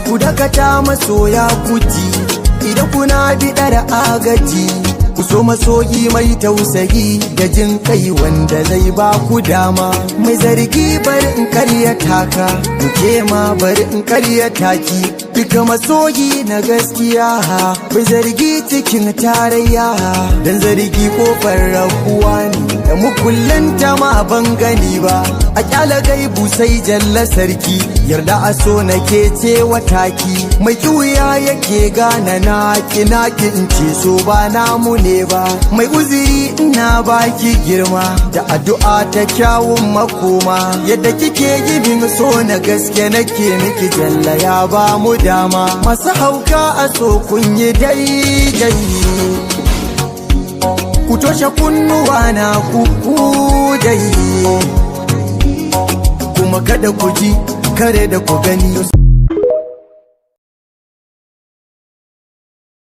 Ku dakata masoya kuti, idan kuna biɗar agaji, ku so masoyi mai tausayi da jin kai wanda zai ba ku dama. Mai zargi, bari in karyata ka, ke ma bari in karyata ki. Duka masoyi na gaskiya bai zargi cikin tarayya, dan zargi kofar rabuwa ne da mukullanta ma ban gani ba. A kyala gaibu sai jalla sarki, yarda a so nake ce wataki. Mai kiwuya yake gane na ki, na ki in ce so ba namu ne ba. Mai uzuri, ina baki girma da addu'a ta kyawun makoma. Yadda kike gibin so na gaske nake miki, jalla ya ba mu dama. Masu hauka a so, kun yi daidai, ku toshe kunnuwa na ku dai, kuma kada ku ji kare da ku gani.